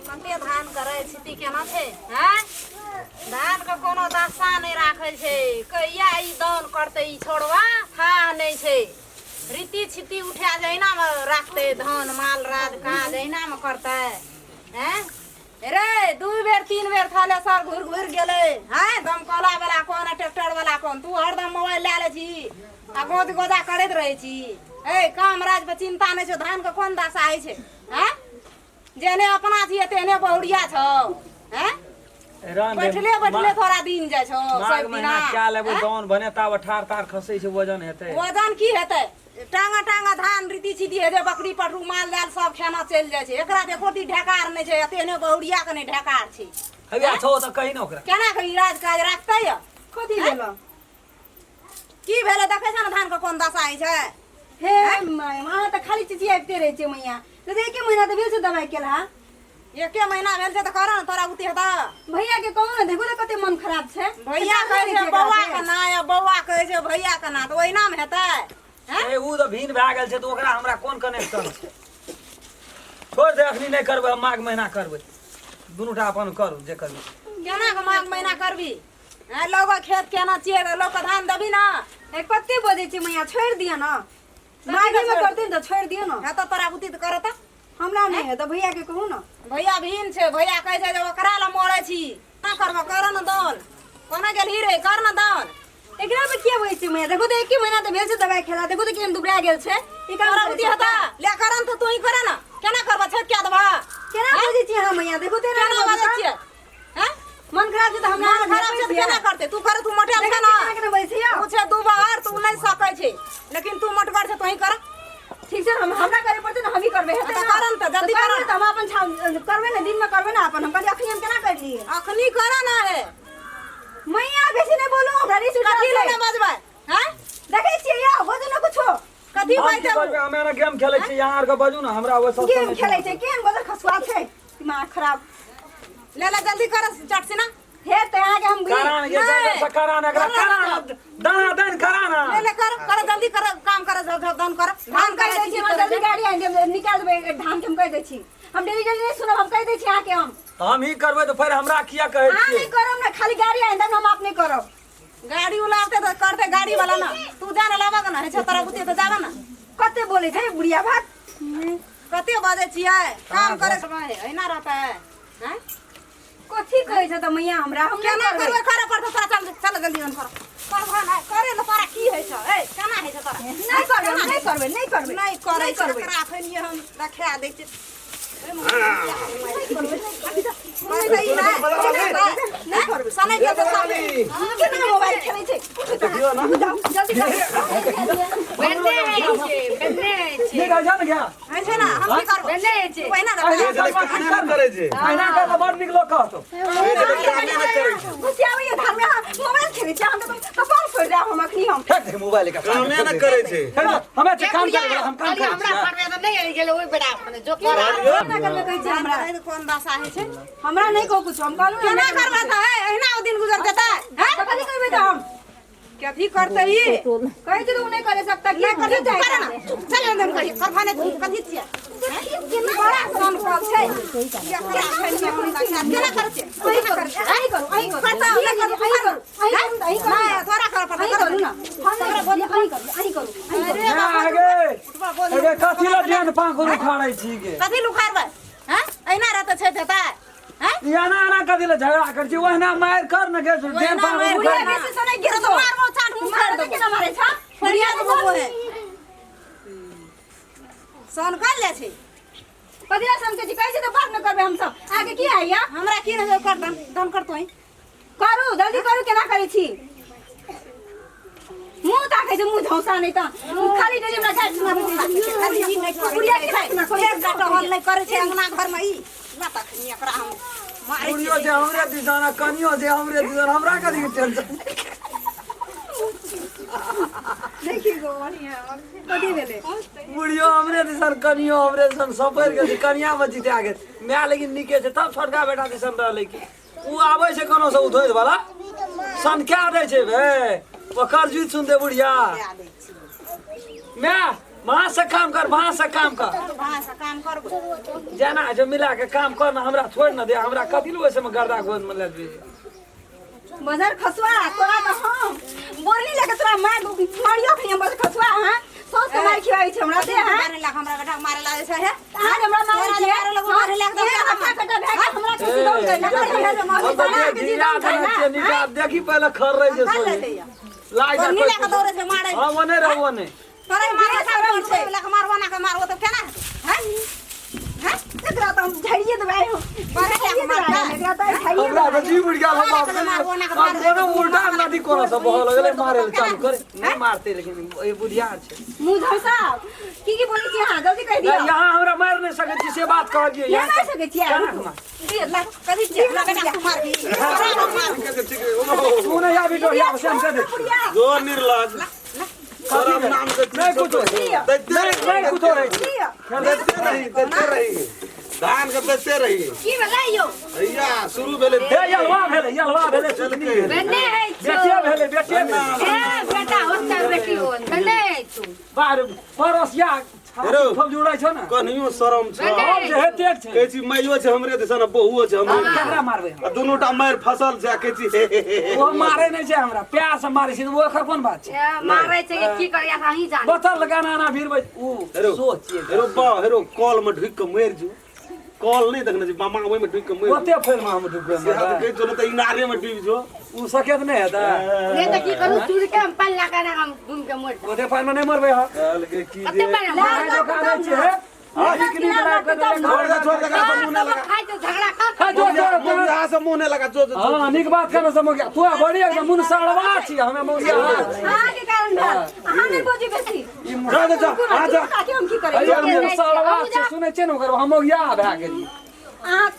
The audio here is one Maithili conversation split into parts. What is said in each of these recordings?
कते धान करै छिती केना छै हैं धान के कोनो दशा नहि राखै छै कहिया ई दान करतै ई छोड़वा था नहि छै रीति छिती उठा जे अहिनामे राखतै धान माल राज काज अहिनामे करतै हैं रे दू बेर तीन बेर थलेसर घुरि घुरि गेलै हैं दमकला वाला कोन आ ट्रैक्टर वाला कोन तू हरदम मोबाइल लए लै छी आ गोज गोजा करैत रहै छी ए काम राज पर चिंता नहि छौ धान के कोन दशा होइ छै हैं जेहने अपना छियै तेहने बहुरिया छौ हैं बैठले बैठले थोड़ा दिन जाइ छौ माघ सब महीना दिना क्या लेबै दान बने ताब ठार तार खसै छै वजन हेतै वजन की हेतै टांगा टांगा धान रीति छिती हेतै बकरी पटरू माल जाल सब खेना चलि जाइ छै एकरा तऽ एको ढेकार नहि छै एते नहि बहुरिया के नहि ढेकार छै हैया छौ तऽ कही ने ओकरा केना के ई राज काज राखतै यऽ कथी भेल की भेलै देखै छ ने धान के कोन दशा होइ छै हे my अहाँ तऽ खाली चिचियाबिते रहै छियै मैया तऽ एके महीना तऽ भेल छै दबाइ केलहा एके महीना भेल छै तऽ कर ने तोरा बुते हेतऽ भैया के कहू ने देखू तऽ कते मन खराब छै भैया कहै छै बौआ के ना या बौआ कहै छै भैया के ना तऽ ओहिना मे हेतै हैं ए ऊ तऽ भिन भए गेल छै तऽ ओकरा हमरा कोन कनेक्शन छै छोड़ दे अखनी नहि करबै हम माघ महीना करबै दुनू टा अपन करू जे करबै केना के माघ महीना करबी हैं लोग खेत केना छियै लोग के धान देबी ना ए कते बजै छै मैया छोड़ि दिअ ने माघे मे करते ने तऽ छोड़ि दिअ ने हेतऽ तोरा बुती तऽ करत हमरा नहि हेतऽ भैया के कहू ने भैया भीन छै भैया कहै छै जे ओकरा लए मरै छी ना करबो कर न दान कोना गेलही रे कर न दान एकरा पे किया बजै छै मैया देखो तऽ एके महीना तऽ भेल छै दबाइ खेला देखो तऽ केहन दुबरा गेल छै ई काम तोरा करै बुद्धि छै। हेतऽ ले कर न तऽ तू ही कर न केना करबो छेद क्या देबह केना बजै छी अहाँ मैया देखो तऽ केना बजै छियै हैं मन खराब छै तऽ हमरा मन खराब छै तऽ केना करतै तू कर तू मोटेल छै ना केना केना बजै छी ओ छै दू बार तू नहि सकै छै लेकिन तू मोटगर छै तू ही कर ठीक छै हम हमरा करे पड़तै ने हमही करबै हेतै तऽ करन तऽ जल्दी करबै करन। तऽ हम अपन करबै ने दिनमे करबै ने अपन हम कहलियै अखनी हम केना कर लिए अखनी कर ना हे मैया बेसी नहि बोलू हमरा रिस उठल कथी छै लए बजबै हैं देखै छियै यौ बजू ने कुछो कथी हम की बजतै करबै हम एना गेम खेलै छी अहाँ आरके बजू ने हमरा ओहि सब गेम खेलै छै केहन बजल खसुआ छै दिमाग खराब ले ले जल्दी कर चट से ना हे तऽ अहाँके हम करान के नहि। से करान एकरा करान दाना दान कराना ले ले कर कर जल्दी कर काम कर धान कर धान धान कहि कर दै छी हम जल्दी गाड़ी आनि देब निकाल देबै धान के हम कहि दै छी हम डेली डेली नहि सुनब हम कहि दै छी अहाँके हम हम ही करबै तऽ फेर हमरा किया कहै अहाँ छियै नहि करब ने खाली गाड़ी आनि देब हम अपने करब गाड़ी उलावते तऽ करते गाड़ी वाला ना तू जाने लाबा के ना है तोरा बुते तऽ जाबा ना कते बोलै छै बुढ़िया भात कते बजै छियै काम करे समय एहिना रहता है हैं कथी कहै छै तऽ मैया हमरा हम नहि केना करबै करबै करे पड़तौ तोरा चल चल जल्दी जन कर करबह नहि करे ने तोरा की होइ छौ ए केना होइ छौ तोरा नहि करबै हम नहि करबै नहि करबै नहि करै छै करबै एकरा अखन हम रखा दै छियै केना मोबाइल खेलै छै जल्दी करू। बन्ने होइ छै बन्ने होइ छै निकल जा ने गया कामे करै छै अहिना कर तऽ बड़ नीक लोक कहतो घुसियाबैया धानमे अहाँ मोबाइल खेलै छी अहाँ तऽ कपार फोड़ि देब हम अखनी हम फेंक दे मोबाइल के कामे न करै छै हमे छै काम करे वाला हम काम करै हमरा छियै फरवे तऽ नहि आबि गेलै ओहि बेरा मने जो कर केना करबै कहै छै हमरा कोन दशा होइ छै हमरा नहि कहू कुछो हम कहलहुँ केना करबै तऽ हे एहिना ओ दिन गुजर जेतै हैं तऽ कथी कहबै तऽ हम कथी करतै ई कहै छै तऽ ओ नहि करे सकता की नहि करतै तू करे ना चल अंदर करी करभा नहि तू कथी छियै बड़ा सन कल छै केना करै छियै अहीं करू अहीं करू अहीं करू करता नहि करू अहीं करू अहीं करू अहीं करू नहि तोरा कर पड़तै अहीं करू ना हम नहि बोली अहीं करू अहीं करू अहीं करू ना आगे अगे कथी ला ध्यान पाँखुर उखाड़ै छी गे कथी लुखारबै हैं एहिना रहतै छै हेतै हैं एना एना कथी ला झगड़ा करै छी ओहिना मारि कर ने गे ध्यान ओहिना पाँखुर मारि उखाड़ बुढ़िया बेसी सुनै गिर तो मारबो चाट मुँह फाड़ मारे देबो केना मारे छ बुढ़िया के बबो है सन कर ले छै कथी ला समझै छी कहै छै तऽ बात न करबै हम सब अहाँके की आइया हमरा की रहै कर दन दन कर तोई करू जल्दी करू केना करै छी मुँह ताकै छै मुँह झौसा नहि तऽ खाली डेली हमरा गारि सुनाबै छै खाली ई नहि करै बुढ़िया के गारि सुना एक टहल नहि करै छै अंगना घर में ई ना तखनी एकरा हम मारै बुढ़ियो जे हमरे दिसन आ कनियो जे हमरे दिसन हमरा कथी के टेंशन देखी गो बढ़िया कथी भेलै बुढ़ियो हमरे दिसन कनियो हमरे दिसन सपरि गेल छै कनिया मे जीता गेल माय लेकिन नीके छै तब छोटका बेटा दिसन रहलै कि उ आबै छै कोनो से उधोइत वाला सनका दै छै भे ओकर जुइत सुनते बुढ़िया माय वहाँ से काम कर, वहाँ से काम कर। वहाँ से काम करबो। जेना जो मिला के काम कर ना, हमरा छोड़ ना दे, हमरा कथी लू वैसे में गर्दा गोद में ले दे। बजर खसुआ तोरा तऽ हम बोरनी लेके तोरा मार मारियो खनी हम बजर खसुआ। हां, सौस के मार खियाबै छै हमरा से। हां, मारे ला हमरा बेटा मारे ला छै हे। अहाँ जे हमरा मारै तोरा छियै, मारे लगो, मारे लगो, एहन हट्टा कट्टा भए के हमरा के जिदौन करे ना, हम तऽ हमरा के जिदौन करे ना। निकाल देखी पहले खर रहे छै कर सोझे। लेते या। लाग जा बोरनी लेके दौड़े छै मारे। हां, ओने रह ओने। तोरे मारे शरम छै, लेके मारबो ना के मारबो तऽ केना हेतै? हैं हैं, एकरा तऽ हम झाड़िए देबै हम। मारे झाड़िए मारता। देबै एकरा तऽ झाड़िए हमरा देबै। तऽ जी उठि गेल हम। मारे मारबो ना के आब मारबो। कोनो उल्टा नदी कोनो से बहऽ लगलै, मारे लए चालू करे। नहि मारते, लेकिन ई बुधियार छै। मुँह झमसाव की की बोलै छी अहाँ, जल्दी कहि दियौ। नहि, यहाँ हमरा मारि नहि सकै छी से बात कहलियै। नहि मारि सकै छियै? केना के मार? दिय ला कथी छियै? ला बेटा, तू मारबी, तोरा मारबो। तू नहि आबी डोरिया से, हम कह दे। बुढ़िया। जो निर्लज शरम नाम के चीज नहि कुछो। दैते नहि, नहि कुछो रहै छै। लिअ। दैते रही, दैते रही, धान के दैते रही। की भेलै यौ? भैया शुरू भेलै। हे, यलवा भेलै, यलवा भेलै, सुतनी भेलै। बने है छौ। बेटे भेलै, बेटे भेलै। ए बेटा होत बेटी होत बने है तू। बाहर पड़ोसिया हेरो। खूब जुड़ै छौ ने। कनियो शरम छ? हम जे हेते छै। कहै छी माइयो छै हमरे दिसन आ बहुओ छै हमरे दिसन। केकरा मारबै हम? आ दुनू टा मारि फसल छै आ कहै छी हे हे हे हे। ओ मारे नहि छै हमरा, प्यार से मारे छै, ओ एकर कोन बात छै? ए, मारै छै कि की करिया अहीं जानी। बोतल लगाना ना भीड़ ऊ हेरो। सोच छियै। हेरो बा, हेरो कल में ढुकि के मरि जो। कल नहि देखने छी मामा, ओहिमे ढुकि के मरि जो। ओते फैल में हम डूबबै? सेहा तऽ कहै छौ ने, तऽ इनारे में डूबि जो। ऊ सकेत नहि हेतै। नहीं तऽ की करू, चूर के हम पानि लगा ना हम घूम के मर जाब। ओते पानि में नहि मरबै हम। कहलकै की कते जे पानि हम खाइ दोकान नहि छियै हे। हाँ, पिकनिक लगा के छोड़ दे, छोड़ दे, एकरा सब मुँह नहि लगा। खाइ तो झगड़ा कर। खाइ जो, जो, जो। यहाँ से मुँह नहि लगा, जो जो। हाँ, नीक बात करना समझ गया तू। बड़ी एकदम मुन सड़वा छी हमें मौसिया। अहाँके कारण भेल, अहाँ नहि बजू बेसी। जा जा जा, आ जा। काकी, हम की करै? अरे मुन सड़वा छी, सुनै छियै ने ओकर, हम मौगिया भए गेलियै। अहाँ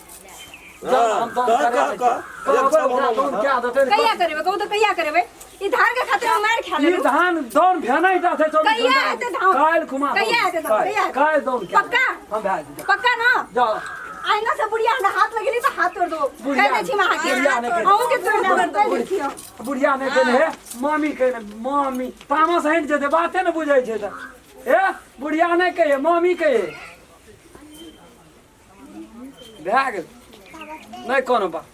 हम तो कह कह कह। क्या देतै ने? कहिया करेबै कहू तऽ, कहिया करेबै? ई धान के खातिर हम मारि खा ई लेलहुँ। धान दौन भेनाइ टा छै 24 कहिया घंटा। हेतै धान? काल्हि खुमा। कहिया हेतै धान? कहिया हेतै? काल्हि दौन क्या? पक्का? हम भए जेतै। पक्का ना? जाओ। आइना से बुढ़िया हमरा हाथ लगेली तऽ हाथ तोड़ दो। बुढ़िया- कहि दै छी हम अहाँके। बुढ़िया नहि कहि- अहूँके तोड़ देब, कहि दै छी हम। बुढ़िया नहि कहने हे, मामी कहने। मामी तामस हटि जेतै, बाते ने बुझै छै तऽ। हे बुढ़िया नहि कहिए, मामी कहिए। भए गेल, नहि कोनो बात।